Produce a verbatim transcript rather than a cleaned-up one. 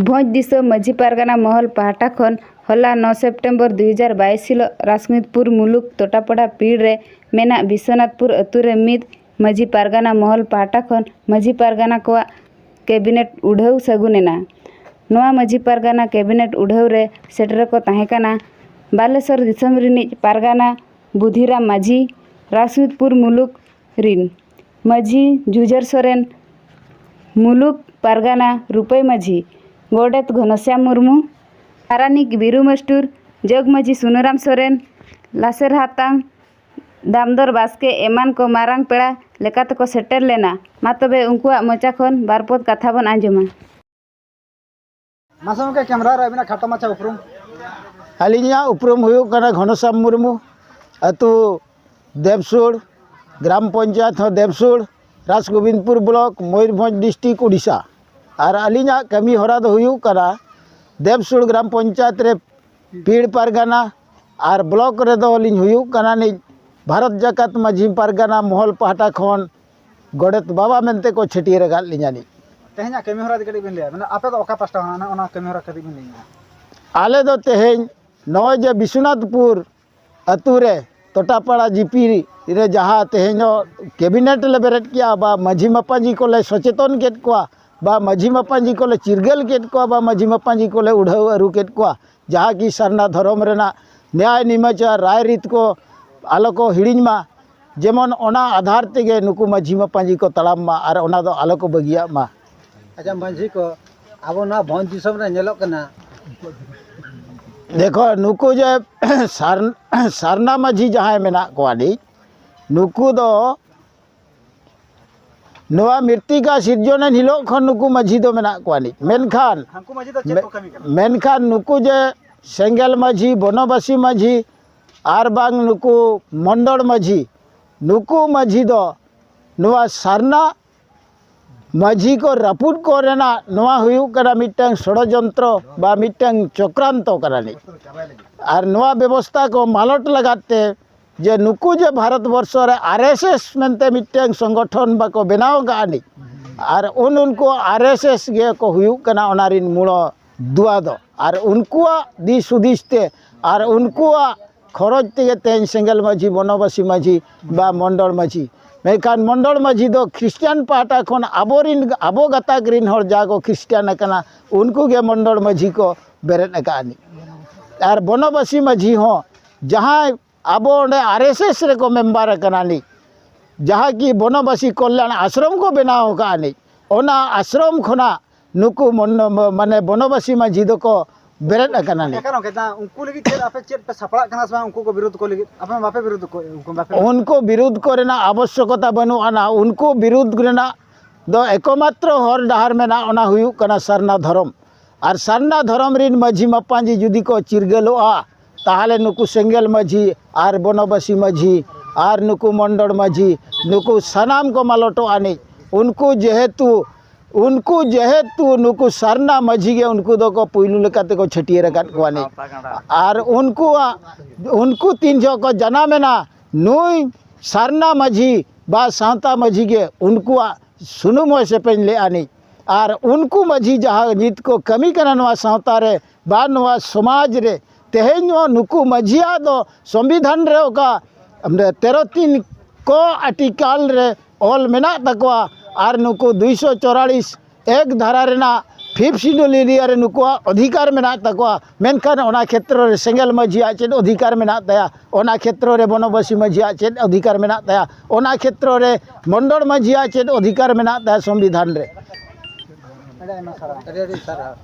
ᱵᱷᱚᱸᱡᱽ ᱫᱤᱥᱚᱢ ᱢᱟᱹᱡᱷᱤ ᱯᱟᱨᱜᱟᱱᱟ ᱢᱚᱦᱚᱞ ᱯᱟᱦᱴᱟ ᱠᱷᱚᱱ ᱦᱚᱞᱟ ᱱᱚ ᱥᱮᱯᱴᱮᱢᱵᱚᱨ ᱫᱩ ᱦᱟᱡᱟᱨ ᱵᱟᱭᱤᱥ ᱦᱤᱞᱳᱜ ᱨᱟᱥᱢᱤᱛᱯᱩᱨ ᱢᱩᱞᱩᱠ ᱛᱚᱴᱟᱯᱟᱲᱟ ᱯᱤᱲ ᱨᱮ ᱢᱮᱱᱟᱜ ᱵᱤᱥᱥᱚᱱᱟᱛᱷᱯᱩᱨ ᱟᱹᱛᱩ ᱨᱮ ᱢᱤᱫ ᱢᱟᱹᱡᱷᱤ ᱯᱟᱨᱜᱟᱱᱟ ᱢᱚᱦᱚᱞ ᱯᱟᱦᱴᱟ ᱠᱷᱚᱱ ᱢᱟᱹᱡᱷᱤ ᱯᱟᱨᱜᱟᱱᱟ ᱠᱚᱣᱟᱜ ᱠᱮᱵᱤᱱᱮᱴ ᱩᱰᱷᱟᱹᱣ ᱥᱟᱹᱜᱩᱱ ᱮᱱᱟ᱾ ᱱᱚᱣᱟ ᱢᱟᱹᱡᱷᱤ ᱯᱟᱨᱜᱟᱱᱟ ᱠᱮᱵᱤᱱᱮᱴ ᱩᱰᱷᱟᱹᱣ ᱨᱮ ᱥᱮᱴᱮᱨ ᱠᱚ ᱛᱟᱦᱮᱸ ᱠᱟᱱᱟ ᱵᱟᱞᱮᱥᱚᱨ ᱫᱤᱥᱚᱢ ᱨᱤᱱᱤᱡ ᱯᱟᱨᱜᱟᱱᱟ ᱵᱩᱫᱷᱤᱨᱟᱢ ᱢᱟᱹᱡᱷᱤ, ᱨᱟᱥᱢᱤᱛᱯᱩᱨ ᱢᱩᱞᱩᱠ ᱨᱤᱱ ᱢᱟᱹᱡᱷᱤ ᱡᱷᱩᱡᱷᱟᱹᱨ ᱥᱚᱨᱮᱱ, ᱢᱩᱞᱩᱠ ᱯᱟᱨᱜᱟᱱᱟ ᱨᱩᱯᱟᱹᱭ ᱢᱟᱹᱡᱷᱤ, ᱜᱚᱰᱮᱛ ᱜᱷᱚᱱᱚᱥᱭᱟᱢ ᱢᱩᱨᱢᱩ, ᱯᱟᱨᱟᱱᱤᱠ ᱵᱤᱨᱩ ᱢᱟᱹᱥᱴᱩᱨ, ᱡᱚᱜᱽ ᱢᱟᱹᱡᱷᱤ ᱥᱩᱱᱟᱹᱨᱟᱢ ᱥᱚᱨᱮᱱ, ᱞᱟᱥᱮᱨ ᱦᱟᱛᱟᱝ ᱫᱟᱢᱫᱚᱨ ᱵᱟᱥᱠᱮ ᱮᱢᱟᱱ ᱠᱚ ᱢᱟᱨᱟᱝ ᱯᱮᱲᱟ ᱞᱮᱠᱟᱛᱮᱠᱚ ᱥᱮᱴᱮᱨ ᱞᱮᱱᱟ᱾ ᱢᱟ ᱛᱚᱵᱮ ᱩᱱᱠᱩᱣᱟᱜ ᱢᱚᱪᱟ ᱠᱷᱚᱱ ᱵᱟᱨ ᱯᱚᱫ ᱠᱟᱛᱷᱟ ᱵᱚᱱ ᱟᱸᱡᱚᱢᱟ᱾ ᱢᱟᱥᱮ ᱜᱚᱢᱠᱮ, ᱠᱮᱢᱨᱟ ᱨᱮ ᱟᱹᱵᱤᱱᱟᱜ ᱠᱷᱟᱴᱚ ᱢᱟᱪᱷᱟ ᱩᱯᱨᱩᱢ᱾ ᱟᱹᱞᱤᱧᱟᱜ ᱩᱯᱨᱩᱢ ᱦᱩᱭᱩᱜ ᱠᱟᱱᱟ ᱜᱷᱚᱱᱚᱥᱟᱢ ᱢᱩᱨᱢᱩ, ᱟᱹᱛᱩ ᱫᱮᱵᱽᱥᱩᱲ, ᱜᱨᱟᱢ ᱯᱚᱧᱪᱟᱭᱮᱛ ᱦᱚᱸ ᱫᱮᱵᱽᱥᱩᱲ, ᱨᱟᱡᱽᱜᱳᱵᱤᱱᱫᱯᱩᱨ ᱵᱞᱚᱠ, ᱢᱚᱭᱩᱨᱵᱷᱚᱸᱡᱽ ᱰᱤᱥᱴᱨᱤᱠᱴ, ᱩᱰᱤᱥᱟ᱾ ᱟᱨ ᱟᱹᱞᱤᱧᱟᱜ ᱠᱟᱹᱢᱤ ᱦᱚᱨᱟ ᱫᱚ ᱦᱩᱭᱩᱜ ᱠᱟᱱᱟ ᱫᱮᱵᱽᱥᱩᱲ ᱜᱨᱟᱢ ᱯᱚᱧᱪᱟᱭᱮᱛ ᱨᱮ ᱯᱤᱲ ᱯᱟᱨᱜᱟᱱᱟ, ᱟᱨ ᱵᱞᱚᱠ ᱨᱮᱫᱚ ᱞᱤᱧ ᱦᱩᱭᱩᱜ ᱠᱟᱱᱟ ᱱᱤᱡ ᱵᱷᱟᱨᱚᱛ ᱡᱟᱠᱟᱛ ᱢᱟᱹᱡᱷᱤ ᱯᱟᱨᱜᱟᱱᱟ ᱢᱚᱦᱚᱞ ᱯᱟᱦᱴᱟ ᱠᱷᱚᱱ ᱜᱚᱰᱮᱛ ᱵᱟᱵᱟ ᱢᱮᱱᱛᱮ ᱠᱚ ᱪᱷᱟᱹᱴᱭᱟᱹᱨ ᱟᱠᱟᱫ ᱞᱤᱧᱟ ᱱᱤᱡ᱾ ᱛᱮᱦᱮᱧᱟᱜ ᱠᱟᱹᱢᱤ ᱦᱚᱨᱟ ᱤᱫᱤ ᱠᱟᱹᱴᱤᱡ ᱵᱤᱱ ᱞᱟᱹᱭᱟ, ᱢᱟᱱᱮ ᱟᱯᱮ ᱫᱚ ᱚᱠᱟ ᱯᱟᱥᱴᱟ ᱠᱷᱚᱱᱟᱜ ᱚᱱᱟ ᱠᱟᱹᱢᱤ ᱦᱚᱨᱟ ᱠᱟᱹᱴᱤᱡ ᱵᱤᱱ ᱞᱟᱹᱭ ᱧᱚᱜᱟ? ᱟᱞᱮ ᱫᱚ ᱛᱮᱦᱮᱧ ᱱᱚᱜᱼᱚᱭ ᱡᱮ ᱵᱤᱥᱣᱚᱱᱟᱛᱷᱯᱩᱨ ᱟᱹᱛᱩ ᱨᱮ ᱴᱚᱴᱟᱯᱟᱲᱟ ᱡᱤᱯᱤ ᱨᱮ ᱡᱟᱦᱟᱸ ᱛᱮᱦᱮᱧ ᱫᱚ ᱠᱮᱵᱤᱱᱮᱴ ᱞᱮ ᱵᱮᱨᱮᱫ ᱠᱮᱜᱼᱟ, ᱵᱟ ᱢᱟᱹᱡᱷᱤ ᱢᱟᱯᱟᱡᱷᱤ ᱠᱚᱞᱮ ᱥᱚᱪᱮᱛᱚᱱ ᱠᱮᱫ ᱠᱚᱣᱟ, ᱵᱟ ᱢᱟᱹᱡᱷᱤ ᱢᱟᱯᱟᱡᱷᱤ ᱠᱚᱞᱮ ᱪᱤᱨᱜᱟᱹᱞ ᱠᱮᱫ ᱠᱚᱣᱟ, ᱵᱟ ᱢᱟᱹᱡᱷᱤ ᱢᱟᱯᱟᱡᱷᱤ ᱠᱚᱞᱮ ᱩᱰᱷᱟᱹᱣ ᱟᱹᱨᱩ ᱠᱮᱫ ᱠᱚᱣᱟ, ᱡᱟᱦᱟᱸ ᱠᱤ ᱥᱟᱨᱱᱟ ᱫᱷᱚᱨᱚᱢ ᱨᱮᱱᱟᱜ ᱱᱮᱭᱟᱭ ᱱᱤᱢᱟᱪᱟᱨ ᱨᱟᱭ ᱨᱤᱛ ᱠᱚ ᱟᱞᱚ ᱠᱚ ᱦᱤᱲᱤᱧ ᱢᱟ, ᱡᱮᱢᱚᱱ ᱚᱱᱟ ᱟᱫᱷᱟᱨ ᱛᱮᱜᱮ ᱱᱩᱠᱩ ᱢᱟᱹᱡᱷᱤ ᱢᱟᱯᱟᱡᱷᱤ ᱠᱚ ᱛᱟᱲᱟᱢ ᱢᱟ ᱟᱨ ᱚᱱᱟ ᱫᱚ ᱟᱞᱚ ᱠᱚ ᱵᱟᱹᱜᱤᱭᱟᱜ ᱢᱟ᱾ ᱟᱪᱪᱷᱟ ᱢᱟᱹᱡᱷᱤ ᱠᱚ, ᱟᱵᱚ ᱱᱚᱣᱟ ᱵᱷᱚᱸᱡᱽ ᱫᱤᱥᱚᱢ ᱨᱮ ᱧᱮᱞᱚᱜ ᱠᱟᱱᱟ᱾ ᱫᱮᱠᱷᱚ, ᱱᱩᱠᱩ ᱡᱮ ᱥᱟᱨ-, ᱥᱟᱨᱱᱟ ᱢᱟᱹᱡᱷᱤ ᱡᱟᱦᱟᱸᱭ ᱢᱮᱱᱟᱜ ᱠᱚᱣᱟ ᱱᱤᱡ, ᱱᱩᱠᱩ ᱫᱚ ᱱᱚᱣᱟ ᱢᱨᱤᱛᱛᱤᱠᱟ ᱥᱤᱨᱡᱚᱱᱮᱱ ᱦᱤᱞᱳᱜ ᱠᱷᱚᱱ ᱱᱩᱠᱩ ᱢᱟᱹᱡᱷᱤ ᱫᱚ ᱢᱮᱱᱟᱜ ᱠᱚᱣᱟ ᱱᱤᱡ᱾ ᱢᱮᱱᱠᱷᱟᱱ ᱦᱟᱹᱱᱠᱩ ᱢᱟᱹᱡᱷᱤ ᱫᱚ ᱪᱮᱫ ᱢᱮ-, ᱠᱚ ᱠᱟᱹᱢᱤ ᱠᱟᱱᱟ? ᱢᱮᱱᱠᱷᱟᱱ ᱱᱩᱠᱩ ᱡᱮ ᱥᱮᱸᱜᱮᱞ ᱢᱟᱹᱡᱷᱤ, ᱵᱚᱱᱚᱵᱟᱥᱤ ᱢᱟᱹᱡᱷᱤ ᱟᱨ ᱵᱟᱝ ᱱᱩᱠᱩ ᱢᱚᱱᱰᱚᱲ ᱢᱟᱹᱡᱷᱤ, ᱱᱩᱠᱩ ᱢᱟᱹᱡᱷᱤ ᱫᱚ ᱱᱚᱣᱟ ᱥᱟᱨᱱᱟ ᱢᱟᱹᱡᱷᱤ ᱠᱚ ᱨᱟᱹᱯᱩᱫ ᱠᱚ ᱨᱮᱱᱟᱜ ᱱᱚᱣᱟ ᱦᱩᱭᱩᱜ ᱠᱟᱱᱟ ᱢᱤᱫᱴᱟᱝ ᱥᱚᱲᱚᱡᱚᱱᱛᱨᱚ ᱵᱟ ᱢᱤᱫᱴᱟᱝ ᱪᱚᱠᱨᱟᱱᱛᱚ ᱠᱟᱱᱟ ᱱᱤᱡ᱾ ᱟᱨ ᱱᱚᱣᱟ ᱵᱮᱵᱚᱥᱛᱷᱟ ᱠᱚ ᱢᱟᱞᱚᱴ ᱞᱟᱜᱟᱫ ᱛᱮ ᱡᱮ ᱱᱩᱠᱩ ᱡᱮ ᱵᱷᱟᱨᱚᱛ ᱵᱚᱨᱥᱚ ᱨᱮ ᱟᱨ ᱮᱥ ᱮᱥ ᱢᱮᱱᱛᱮ ᱢᱤᱫᱴᱟᱝ ᱥᱚᱝᱜᱚᱴᱷᱚᱱ ᱵᱟᱠᱚ ᱵᱮᱱᱟᱣ ᱟᱠᱟᱫᱼᱟ ᱱᱤᱡ, ᱟᱨ ᱩᱱ ᱩᱱᱠᱩ ᱟᱨ ᱮᱥ ᱮᱥ ᱜᱮ ᱠᱚ ᱦᱩᱭᱩᱜ ᱠᱟᱱᱟ ᱚᱱᱟ ᱨᱤᱱ ᱢᱩᱲᱚ ᱫᱩᱣᱟ ᱫᱚ᱾ ᱟᱨ ᱩᱱᱠᱩᱣᱟᱜ ᱫᱤᱥ ᱦᱩᱫᱤᱥ ᱛᱮ ᱟᱨ ᱩᱱᱠᱩᱣᱟᱜ ᱠᱷᱚᱨᱚᱪ ᱛᱮᱜᱮ ᱛᱮᱦᱮᱧ ᱥᱮᱸᱜᱮᱞ ᱢᱟᱹᱡᱷᱤ, ᱵᱚᱱᱚᱵᱟᱥᱤ ᱢᱟᱹᱡᱷᱤ ᱵᱟ ᱢᱚᱱᱰᱚᱞ ᱢᱟᱹᱡᱷᱤ᱾ ᱢᱮᱱᱠᱷᱟᱱ ᱢᱚᱱᱰᱚᱞ ᱢᱟᱹᱡᱷᱤ ᱫᱚ ᱠᱷᱨᱤᱥᱴᱟᱱ ᱯᱟᱦᱴᱟ ᱠᱷᱚᱱ ᱟᱵᱚᱨᱤᱱ, ᱟᱵᱚ ᱜᱟᱛᱟᱠ ᱨᱤᱱ ᱦᱚᱲ ᱡᱟ ᱠᱚ ᱠᱷᱨᱤᱥᱴᱟᱱ ᱟᱠᱟᱱᱟ, ᱩᱱᱠᱩ ᱜᱮ ᱢᱚᱱᱰᱚᱞ ᱢᱟᱹᱡᱷᱤ ᱠᱚ ᱵᱮᱨᱮᱫ ᱟᱠᱟᱫ ᱟᱹᱱᱤᱡ᱾ ᱟᱨ ᱵᱚᱱᱚᱵᱟᱥᱤ ᱢᱟᱹᱡᱷᱤ ᱦᱚᱸ ᱡᱟᱦᱟᱸᱭ ᱟᱵᱚ ᱚᱸᱰᱮ ᱟᱨ ᱮᱥ ᱮᱥ ᱨᱮᱠᱚ ᱢᱮᱢᱵᱟᱨ ᱟᱠᱟᱱᱟ ᱱᱤᱡ, ᱡᱟᱦᱟᱸ ᱠᱤ ᱵᱚᱱᱚᱵᱟᱥᱤ ᱠᱚᱞᱭᱟᱬ ᱟᱥᱨᱚᱢ ᱠᱚ ᱵᱮᱱᱟᱣ ᱟᱠᱟᱫ ᱱᱤᱡ, ᱚᱱᱟ ᱟᱥᱨᱚᱢ ᱠᱷᱚᱱᱟᱜ ᱱᱩᱠᱩ ᱢᱚᱱ-, ᱢᱟᱱᱮ ᱵᱚᱱᱚᱵᱟᱥᱤ ᱢᱟᱹᱡᱷᱤ ᱫᱚᱠᱚ ᱵᱮᱨᱮᱫ ᱟᱠᱟᱱᱟ ᱱᱤᱡ᱾ ᱮᱠᱟᱞ ᱜᱚᱢᱠᱮ, ᱫᱟ, ᱩᱱᱠᱩ ᱞᱟᱹᱜᱤᱫ ᱪᱮᱫ ᱟᱯᱮ ᱪᱮᱫ ᱯᱮ ᱥᱟᱯᱲᱟᱜ ᱠᱟᱱᱟ ᱥᱮ ᱵᱟᱝ? ᱩᱱᱠᱩ ᱠᱚ ᱵᱤᱨᱳᱫᱷ ᱠᱚ ᱞᱟᱹᱜᱤᱫ ᱟᱯᱮ ᱢᱟ ᱵᱟᱯᱮ ᱵᱤᱨᱳᱫᱷ ᱠᱚ, ᱩᱱᱠᱩ ᱵᱟᱯᱮ ᱩᱱᱠᱩ ᱵᱤᱨᱳᱫᱷ ᱠᱚᱨᱮᱱᱟᱜ ᱟᱵᱚᱥᱭᱚᱠᱚᱛᱟ ᱵᱟᱹᱱᱩᱜ ᱟᱱᱟ᱾ ᱩᱱᱠᱩ ᱵᱤᱨᱳᱫᱷ ᱨᱮᱱᱟᱜ ᱫᱚ ᱮᱠᱚᱢᱟᱛᱨᱚ ᱦᱚᱨ ᱰᱟᱦᱟᱨ ᱢᱮᱱᱟᱜᱼᱟ, ᱚᱱᱟ ᱦᱩᱭᱩᱜ ᱠᱟᱱᱟ ᱥᱟᱨᱱᱟ ᱫᱷᱚᱨᱚᱢ᱾ ᱟᱨ ᱥᱟᱨᱱᱟ ᱫᱷᱚᱨᱚᱢ ᱨᱤᱱ ᱢᱟᱹᱡᱷᱤ ᱢᱟᱯᱟᱧᱡᱤ ᱡᱩᱫᱤ ᱠᱚ ᱪᱤᱨᱜᱟᱹᱞᱚᱜᱼᱟ, ᱛᱟᱦᱚᱞᱮ ᱱᱩᱠᱩ ᱥᱮᱸᱜᱮᱞ ᱢᱟᱹᱡᱷᱤ ᱟᱨ ᱵᱚᱱᱚᱵᱟᱥᱤ ᱢᱟᱹᱡᱷᱤ ᱟᱨ ᱱᱩᱠᱩ ᱢᱚᱱᱰᱚᱞ ᱢᱟᱹᱡᱷᱤ, ᱱᱩᱠᱩ ᱥᱟᱱᱟᱢ ᱠᱚ ᱢᱟᱞᱚᱴᱚᱜ ᱟᱹᱱᱤᱡ᱾ ᱩᱱᱠᱩ ᱡᱮᱦᱮᱛᱩ, ᱩᱱᱠᱩ ᱡᱮᱦᱮᱛᱩ ᱱᱩᱠᱩ ᱥᱟᱨᱱᱟ ᱢᱟᱹᱡᱷᱤ ᱜᱮ ᱩᱱᱠᱩ ᱫᱚᱠᱚ ᱯᱩᱭᱞᱩ ᱞᱮᱠᱟᱛᱮ ᱠᱚ ᱪᱷᱟᱹᱴᱭᱟᱹᱨ ᱟᱠᱟᱫ ᱠᱚᱣᱟ ᱱᱤᱡ᱾ ᱟᱨ ᱩᱱᱠᱩᱣᱟᱜ, ᱩᱱᱠᱩ ᱛᱤᱱ ᱡᱚᱦᱚᱜ ᱠᱚ ᱡᱟᱱᱟᱢ ᱮᱱᱟ, ᱱᱩᱭ ᱥᱟᱨᱱᱟ ᱢᱟᱹᱡᱷᱤ ᱵᱟ ᱥᱟᱶᱛᱟ ᱢᱟᱹᱡᱷᱤ ᱜᱮ ᱩᱱᱠᱩᱣᱟᱜ ᱥᱩᱱᱩᱢ ᱦᱚᱸᱭ ᱥᱮᱯᱮᱧ ᱞᱮᱫᱼᱟ ᱱᱤᱡ᱾ ᱟᱨ ᱩᱱᱠᱩ ᱢᱟᱹᱡᱷᱤ ᱡᱟᱦᱟᱸ ᱱᱤᱛ ᱠᱚ ᱠᱟᱹᱢᱤ ᱠᱟᱱᱟ ᱱᱚᱣᱟ ᱥᱟᱶᱛᱟ ᱨᱮ ᱵᱟ ᱱᱚᱣᱟ ᱥᱚᱢᱟᱡᱽ ᱨᱮ, ᱛᱮᱦᱮᱧ ᱦᱚᱸ ᱱᱩᱠᱩ ᱢᱟᱹᱡᱷᱤᱭᱟᱜ ᱫᱚ ᱥᱚᱝᱵᱤᱫᱷᱟᱱ ᱨᱮ ᱚᱠᱟ ᱛᱮᱨᱚ ᱛᱤᱱ ᱠᱚ ᱟᱨᱴᱤᱠᱟᱞ ᱨᱮ ᱚᱞ ᱢᱮᱱᱟᱜ ᱛᱟᱠᱚᱣᱟ, ᱟᱨ ᱱᱩᱠᱩ ᱫᱩᱭᱥᱚ ᱪᱩᱣᱟᱞᱤᱥ ᱮᱠ ᱫᱷᱟᱨᱟ ᱨᱮᱱᱟᱜ ᱯᱷᱤᱯᱛᱷ ᱥᱤᱰᱩᱞ ᱮᱨᱤᱭᱟ ᱨᱮ ᱱᱩᱠᱩᱣᱟᱜ ᱚᱫᱷᱤᱠᱟᱨ ᱢᱮᱱᱟᱜ ᱛᱟᱠᱚᱣᱟ, ᱢᱮᱱᱠᱷᱟᱱ ᱚᱱᱟ ᱠᱷᱮᱛᱨᱚ ᱨᱮ ᱥᱮᱸᱜᱮᱞ ᱢᱟᱹᱡᱷᱤᱭᱟᱜ ᱪᱮᱫ ᱚᱫᱷᱤᱠᱟᱨ ᱢᱮᱱᱟᱜ ᱛᱟᱭᱟ? ᱚᱱᱟ ᱠᱷᱮᱛᱨᱚ ᱨᱮ ᱵᱚᱱᱚᱵᱟᱥᱤ ᱢᱟᱹᱡᱷᱤᱭᱟᱜ ᱪᱮᱫ ᱚᱫᱷᱤᱠᱟᱨ ᱢᱮᱱᱟᱜ ᱛᱟᱭᱟ? ᱚᱱᱟ ᱠᱷᱮᱛᱨᱚ ᱨᱮ ᱢᱚᱱᱰᱚᱞ ᱢᱟᱹᱡᱷᱤᱭᱟᱜ ᱪᱮᱫ ᱚᱫᱷᱤᱠᱟᱨ ᱢᱮᱱᱟᱜ ᱛᱟᱭᱟ ᱥᱚᱝᱵᱤᱫᱷᱟᱱ ᱨᱮ? ᱟᱹᱰᱤ ᱟᱭᱢᱟ ᱥᱟᱨᱦᱟᱣ᱾ ᱟᱹᱰᱤ ᱟᱹᱰᱤ ᱥᱟᱨᱦᱟᱣ᱾